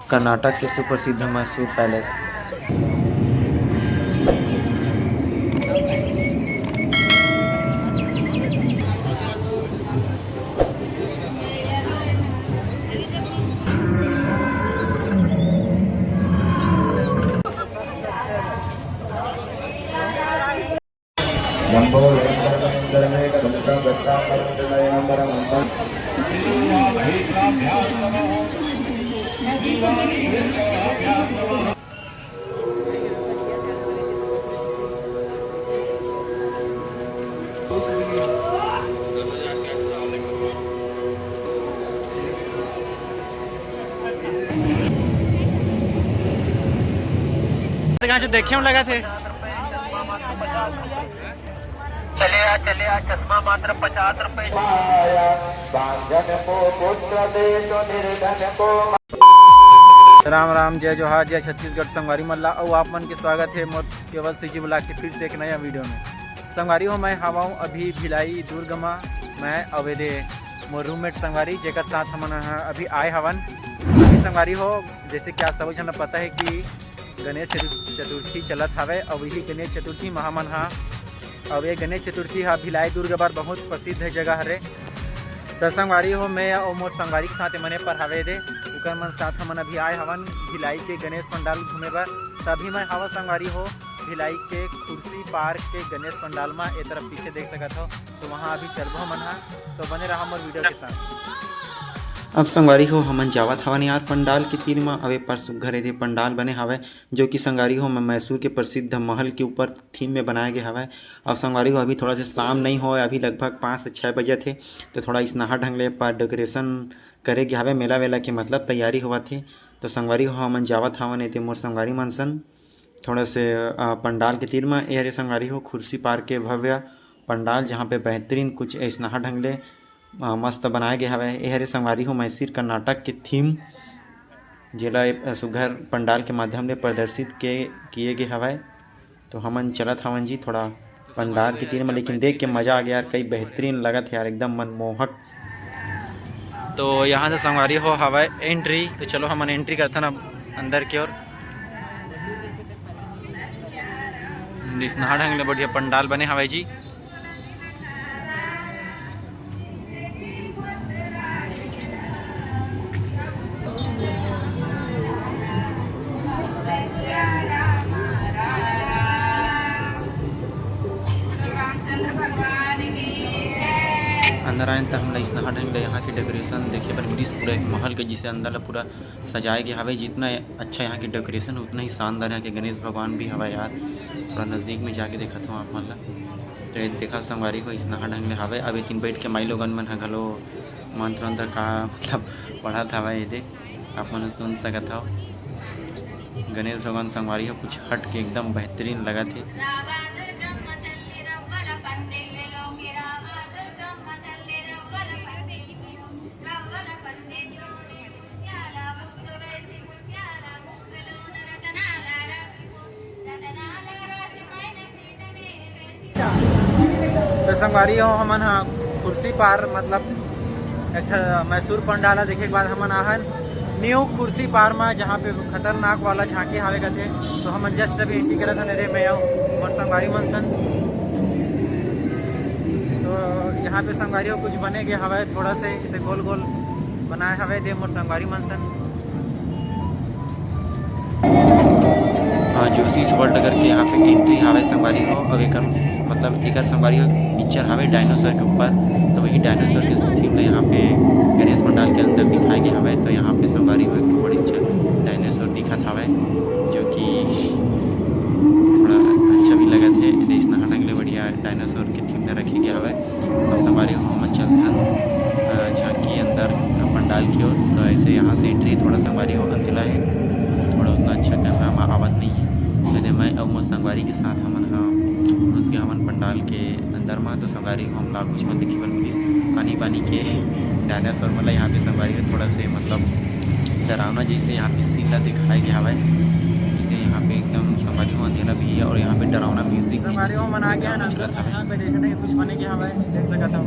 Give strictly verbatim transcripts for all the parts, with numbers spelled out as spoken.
कर्नाटक के सुप्रसिद्ध मैसूर पैलेस। कहाँ से देखे हम लगा थे। चले आ, चले आ, चश्मा मात्र पचास रुपए। राम राम, जय जोहार, जय छत्तीसगढ़ संगवारी मन ला, अउ आप मन के स्वागत हे मोर केवल सीजी ब्लॉग के फिर से एक नया वीडियो में। संगवारी हो, मैं हवंव अभी भिलाई दुर्ग म, मैं अउ एदे मोर रूममेट संगवारी, जेकर साथ हमन ह अभी आए हवन। अभी संगवारी हो, जैसे कि आप सबो झन ल पता हे कि गणेश चतु-, चतुर्थी चलत हवय, अउ इही गणेश चतुर्थी म हमन ह, अउ ये गणेश चतुर्थी ह भिलाई दुर्ग बर बहुत प्रसिद्ध जगह हरे। त संगवारी हो, मैं अउ मोर संगवारी के साथ एमने पर हवे दे, उकर मन साथ हमन अभी आए हवन भिलाई के गणेश पंडाल घूमे बर। त अभी मैं हवा संगवारी हो भिलाई के खुर्सी पार्क के गणेश पंडाल म, ए तरफ पीछे देख सकत हो, तो वहाँ अभी चलबो हमन ह। तो बने रहा मोर वीडियो के साथ। अब संगवारी हो, हमन जावत हवन यार पंडाल के तीर म। अबे पर सुग्घर एदे पंडाल बने हवय, जो कि संगवारी हो म-, मैसूर के प्रसिद्ध महल के ऊपर थीम में बनाए गे हवय। अब संगवारी हो, अभी थोड़ा से शाम नहीं होय, अभी लगभग पाँच से छः बजत हे, तो थोड़ा इसनहा ढंग ले पर डेकोरेशन करे गे हवय, मेला वेला के मतलब तैयारी होवत हे। तो संगवारी हो, हमन जावत हवन एदे मोर संगवारी मन सन थोड़ा से, अ, पंडाल के तीर म। ए हरे संगवारी हो खुर्सी पार्क के भव्य पंडाल, जहाँ पे बेहतरीन कुछ इसनहा ढंग ले, अ, मस्त बनाए गे हवय। ए हरे संगवारी हो मैसूर कर्नाटक के थीम, जेला ए, अ, सुघर पंडाल के माध्यम ले प्रदर्शित के किए गे हवय। तो हमन चलत हवन जी थोड़ा पंडाल के तीर म, लेकिन देख के मजा आ गया यार, कई बेहतरीन लगत हे यार, एकदम मनमोहक। तो यहाँ से संगवारी हो हवय एंट्री, तो चलो हमन एंट्री करथन अब अंदर के ओर। इसनहा ढंग ले बढ़िया पंडाल बने हवय जी। अंदर आयन त हमला इसनहा ढंग ले यहाँ के डेकोरेशन देखे बर मिलिस, पूरा एक महल के जिसे अंदर ला पूरा सजाए गे हवे। जितना अच्छा यहाँ के डेकोरेशन, उतना ही शानदार यहाँ के गणेश भगवान भी हवे यार। थोड़ा नजदीक में जाके देखत हूँ आप मन ला। तो ये देखा संगवारी हो, इसनहा ढंग ले हवे। अब एतिन बैठ के माई लोगन मन ह घलो मंत्र उंत्र का मतलब पढ़त हवे, ये दे आप मन सुन सकत हव। गणेश भगवान संगवारी हो कुछ हट के एकदम बेहतरीन लगत हे। तो संगवारी हो, हमन ह खुर्सी पार, मतलब एक ठा मैसूर पंडाल देखे के बाद हमन आहन न्यू खुर्सी पार म, जहाँ पे खतरनाक वाला झांकी हावे कथे। तो हमन जस्ट अभी एंट्री करत हन रे, मैं अउ मोर संगवारी मन सन। तो यहाँ पे संगवारी हो कुछ बने गे हवय, थोड़ा से इसे गोल गोल बनाए हवय दे मोर संगवारी मन सन। हाँ, जोशीस वर्ल्ड करके यहाँ पे एंट्री हावे संगवारी हो। अब एकर मतलब एकर संगवारी हो पिक्चर हावे डायनासोर के ऊपर, तो वही डायनासोर के थीम ला यहाँ पे गणेश पंडाल के अंदर दिखाए गे हवे। तो यहाँ पे संगवारी हो एक ठो बड़ी अच्छा डायनासोर दिखत हवे, जो कि थोड़ा अच्छा भी लगत हे। इसनहा ढंग ले बढ़िया डायनासोर के थीम ला रखे गे हवे। अब संगवारी हो हमन चलथन, अ, झांकी अंदर पंडाल की ओर। तो ऐसे यहाँ से एंट्री, थोड़ा संगवारी हो अंधेला हे, तो थोड़ा उतना अच्छा कैमरा में आवत नहीं है। तो मैं अउ मोर संगवारी के साथ हमन ह घुस गए हमन पंडाल के अंदर में। तो संगवारी हो हमला कुछ मत देखे बर मिलिस, पानी पानी के डायनासोर, मतलब यहाँ पे संगवारी हो थोड़ा से मतलब डरावना जैसे यहाँ पे सीन ला दिखाए गया हवय। ठीक है, यहाँ पे एकदम संगवारी हो अंधेरा भी है और यहाँ पे डरावना म्यूजिक भी संगवारी हो मन आ गया ना, चलत हवय। यहाँ पे जैसे नहीं कुछ बने गया हवय, देख सकत हव।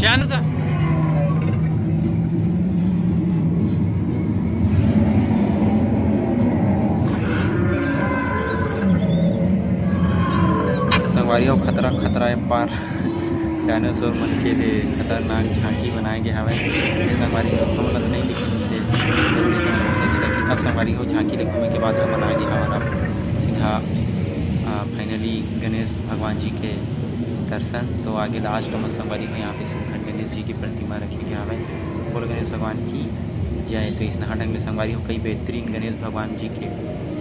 जान तो। संगवारी हो, खतरा खतरा ए पार। डायनासोर मन के दे खतरनाक झांकी बनाए गे हवय। ये संगवारी हो, हमन ल तो नहीं दिखे से, लेकिन बहुत अच्छा लगी। अब संगवारी हो, झांकी ले घूमे के बाद हमन आ गे हवन अब सीधा, आ, finally गणेश भगवान जी के दर्शन। तो आगे last में संगवारी हो, यहाँ पे सुंदर गणेश जी की प्रतिमा रखे गे हवय। बोल गणेश भगवान की जय। तो इसनहा ढंग ले संगवारी हो, कई बेहतरीन गणेश भगवान जी के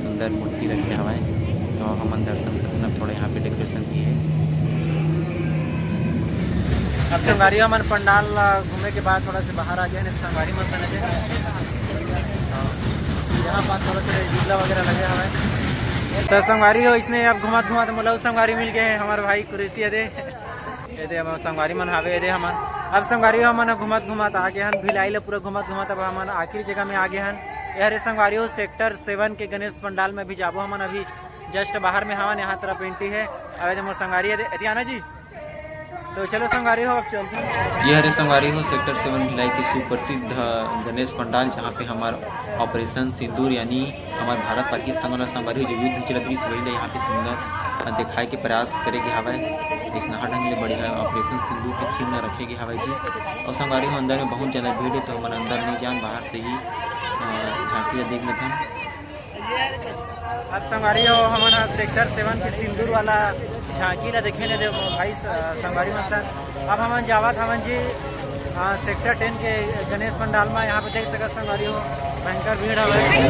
सुंदर मूर्ति रखे हवय। तो हमन दर्शन करना, थोड़ा यहाँ पे decoration भी है। अब संगवारी हो, हमन पंडाल ला घूमे के बाद थोड़ा से बाहर आ गए हैं, संगवारी मन संग जे। यहाँ पास थोड़ा से झूला वगैरह लगे हवय। तो संगवारी हो, इसने अब घुमात घुमात मोला अउ संगवारी मिल गए हैं, हमारे भाई कुरैशी दे। ये दे हमर संगवारी मन हावे, ये दे हमन। अब संगवारी हो, हमन ह घुमत घुमत आ गे हन, भिलाई ले पूरा घुमत घुमत अब हमन आखिरी जगह में आ गे हन। ये हरे संगवारी हो, सेक्टर सेवन के गणेश पंडाल में भी जाबो हमन। अभी just बाहर में हवन, यहाँ तरफ एंट्री है। अब ये दे मोर संगवारी, ये दे, एती आना जी। तो चलो संगवारी हो, अब चलते हैं। ये हरे संगवारी हो, सेक्टर सेवन भिलाई के सुप्रसिद्ध, अ, गणेश पंडाल, जहाँ पे हमार ऑपरेशन सिंदूर यानी हमर भारत पाकिस्तान वाला संगवारी हो, जो युद्ध चलत रहिस, वही ला यहाँ पे सुंदर, अ, दिखाए के प्रयास करे गे हवय। इसनहा ढंग ले बढ़िया ऑपरेशन सिंदूर के थीम ला रखे गे हवय जी। और संगवारी हो, अंदर में बहुत ज्यादा भीड़ है, तो हमन अंदर नहीं जान, बाहर से ही, अ, झांकी ला देख लेथन। अब संगवारी हो, हमन ह सेक्टर सेवन के सिंदूर वाला झांकी ला देखे ने देव भाई स-, संगवारी मन संग। अब हमन जावत हवन जी, अ, सेक्टर टेन के गणेश पंडाल में। यहाँ पे देख सकत संगवारी हो, भयंकर भीड़ हवे।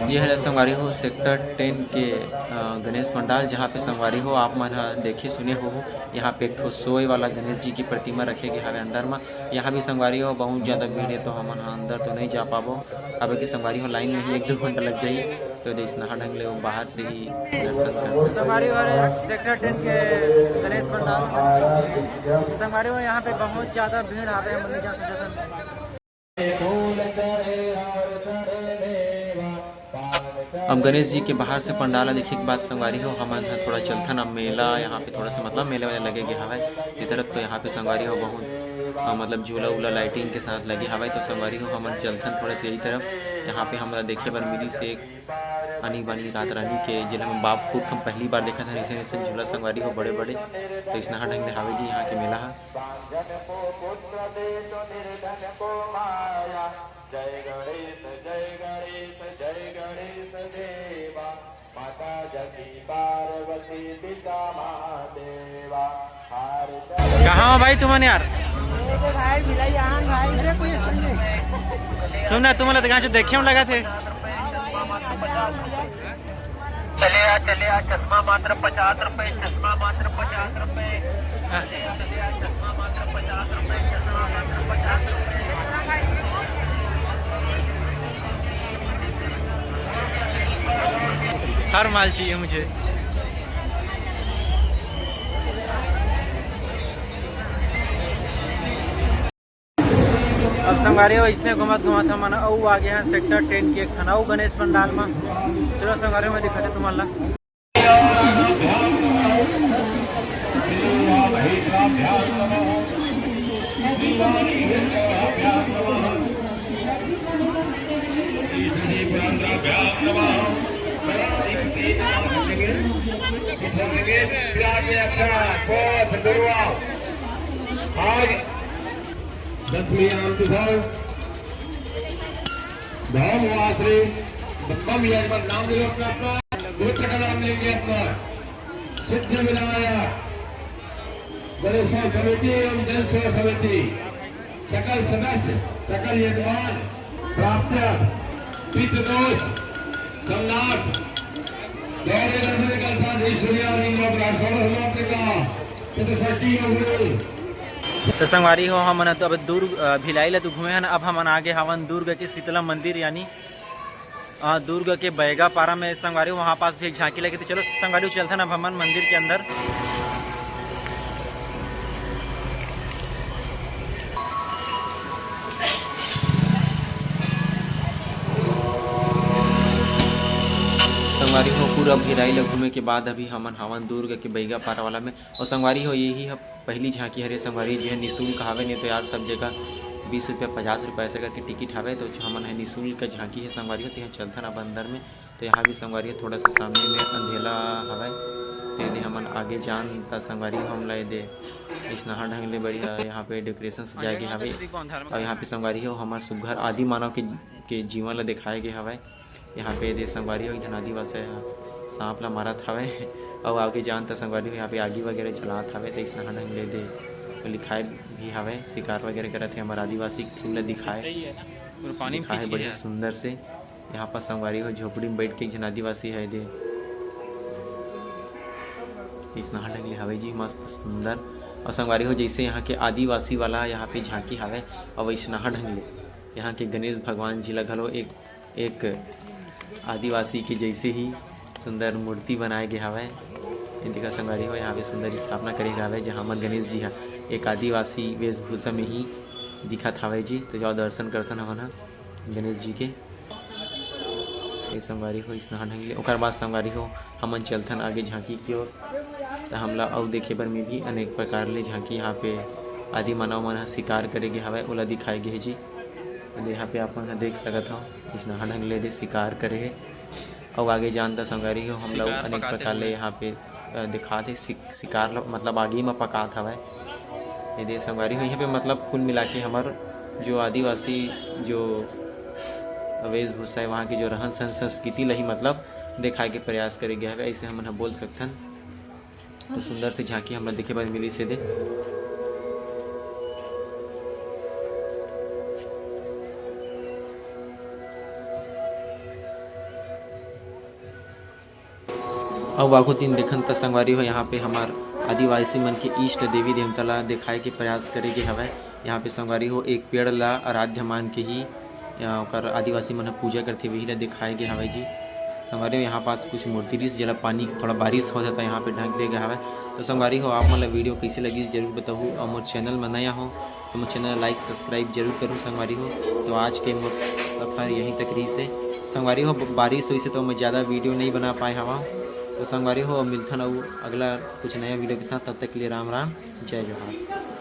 ये हरे संगवारी हो सेक्टर टेन के, अ, गणेश पंडाल, जहाँ पे संगवारी हो आप मन ह देखे सुने हो, यहाँ पे एक ठो सोए वाला गणेश जी की प्रतिमा रखे गे हवे अंदर म। यहाँ भी संगवारी हो बहुत ज्यादा भीड़ है, तो हमन ह अंदर तो नहीं जा पाबो। अब के संगवारी हो लाइन में ही एक दो घंटा लग जाही, तो जैसनहा ढंग ले वो बाहर से ही दर्शन करथे। संगवारी हो, सेक्टर टेन के गणेश पंडाल। संगवारी हो, यहाँ पे बहुत ज्यादा भीड़ हवे, हमन नहीं जा सकत हन। अब गणेश जी के बाहर से पंडाल ला देखे के बाद संगवारी हो, हमन ह थोड़ा चलथन। अब मेला यहाँ पे थोड़ा सा, मतलब, मेला वेला लगे गे हवय ये तरफ, तो यहाँ पे संगवारी हो बहुत, अ, मतलब, झूला उला लाइटिंग के साथ लगे हवय। तो संगवारी हो, हमन चलथन थोड़ा से यही तरफ। यहाँ पे हमला देखे बर मिली से एक आनी बानी रात रानी के, जेला हम बाप पुरख हम पहली बार देखत हन, अइसन अइसन झूला संगवारी हो बड़े बड़े। तो अइसनहा ढंग ले हावे जी यहाँ के मेला ह। जय गणेश, जय गणेश, जय गणेश देवा, माता जकी पार्वती पिता महादेवा। कहाँ हो भाई तुमन यार? ये तो भाई भिलाई आन भाई, मेरे कोई अच्छा नहीं। सुन ना, तुमन ला तो कहाँ से देखे में लगा थे। चले आ, चले आ, चश्मा मात्र पचास रुपए, चश्मा मात्र पचास रुपए। हाँ। चले आ, चले आ, चश्मा मात्र पचास रुपए, चश्मा मात्र पचास रुपए। हर माल चाहिए मुझे। अब संगवारी हो, इसने घुमत घुमत हमन अउ आ गे हन सेक्टर टेन के एक ठन अउ गणेश पंडाल म। चलो संगवारी हो, मैं दिखाते तुमन ला। आज दसवीं आम की भाव धाम वासरे बम, एक बार नाम ले लो अपना, अपना। दो टका नाम लेंगे अपना। सिद्धि विनायक गणेश समिति एवं जन सेवा समिति, सकल सदस्य, सकल यजमान, प्राप्त पितृदोष, संनाश, दौरे रंग कलसा, जय सूर्या, लिंगो, ब्राह्मण, समाप्त का। तो संगवारी हो, हमन तो अब दुर्ग, अ, भिलाई ला तो घूमे हन, अब हमन आगे हवन दुर्ग के शीतला मंदिर, यानी अ, दुर्ग के बैगा पारा में संगवारी हो, वहाँ पास भी एक झांकी लगे। तो चलो संगवारी हो, चलथन अब हमन मंदिर के अंदर। संगवारी हो, पूरा भिराई ल घूमे के बाद अभी हमन हावन दुर्ग के बैगा पारा वाला में। और संगवारी हो, यही ह पहली झांकी हरे संगवारी, जे ह निशुल्क हावे। नहीं तो यार, सब जगह बीस रुपया, पचास रुपया ऐसे करके टिकट हावे। तो हमन ह निशुल्क झांकी है संगवारी हो, तो यहाँ चलथन अब अंदर में। तो यहाँ भी संगवारी हो, थोड़ा सा सामने में अंधेला हवय, तो यदि हमन आगे जान त संगवारी हो, हमला ये दे इसनहा ढंग ले बढ़िया यहाँ पे डेकोरेशन सजाए गे हवे। और यहाँ पे संगवारी हो, हमर सुग्घर आदि मानव के, के जीवन ला दिखाए गे हवय। यहाँ पे दे संगवारी हो, एक झन आदिवासी ह सांप ला मारत हवय। अउ आगे जान त संगवारी हो, यहाँ पे आगी वगैरह जलात हवय, त इसनहा ढंग ले दे लिखाए भी हवय, शिकार वगैरह करत हे। हमर आदिवासी के theme ला दिखाए, पूरा पानी में दिखाए खींच के बढ़िया है। सुंदर से। यहाँ पर संगवारी हो, झोपड़ी में बैठ के एक झन आदिवासी है दे, इसनहा ढंग ले हवय जी, मस्त सुंदर। और संगवारी हो, जैसे यहाँ के आदिवासी वाला यहाँ पे झांकी हवय, और वैसनहा ढंग ले यहाँ के गणेश भगवान जी ला घलो एक, एक आदिवासी के जैसे ही सुंदर मूर्ति बनाए गे हवय। ये देखा संगवारी हो, यहाँ पे सुंदर स्थापना करे गे हवय, जहाँ हमर गणेश जी ह एक आदिवासी वेशभूषा में ही दिखत हवय जी। तो जाओ, दर्शन करथन हमन ह गणेश जी के। ये संगवारी हो, इसनहा ढंग ले। ओकर बाद संगवारी हो, हमन चलथन आगे झांकी की ओर। त हमला अउ देखे बर मिलही अनेक प्रकार ले झांकी। यहाँ पे आदि मानव मन ह शिकार करे गे हवय, ओला दिखाए गे हे जी। तो यहाँ पे आप मन ह देख सकत हव, इसनहा ढंग ले दे शिकार करे हे। अउ आगे जान त संगवारी हो, हमला शिकार अनेक पकाते प्रकार ले हुए। यहाँ पे, अ, दिखात हे शिक-, शिकार ल, मतलब आगी म पकात हवय। ये दे संगवारी हो, यहाँ पे मतलब कुल मिला के हमर जो आदिवासी जो वेशभूषा है, वहाँ के जो रहन सहन संस्कृति ल ही मतलब दिखाए के प्रयास करे गया है, ऐसे हमन ह बोल सकथन। तो सुंदर से झांकी हमला देखे बर मिलिस हे दे। अउ आघू दिन देखन त संगवारी हो, यहाँ पे हमर आदिवासी मन के इष्ट देवी देवता ला दिखाए के प्रयास करे गे हवय। यहाँ पे संगवारी हो, एक पेड़ ला आराध्य मान के ही, अ, ओकर आदिवासी मन ह पूजा करथे, वही ला दिखाए गे हवय जी। संगवारी हो, यहाँ पास कुछ मूर्ति रिस, जेला पानी थोड़ा बारिश हो जाता, यहाँ पे ढक दे गे हवय। तो संगवारी हो, आप मन ला video कैसे लगी, जरूर बताहू। और मोर channel में नया हो तो मोर channel like subscribe जरूर करूँ संगवारी हो। तो आज के मोर सफर यहीं तक रहिस हे संगवारी हो। ब-, बारिश होइस हे तो मैं ज़्यादा video नहीं बना पाए हवा। तो संगवारी हो, मिलथन अउ अगला कुछ नया video के साथ। तब तक के लिए राम राम, जय जोहार।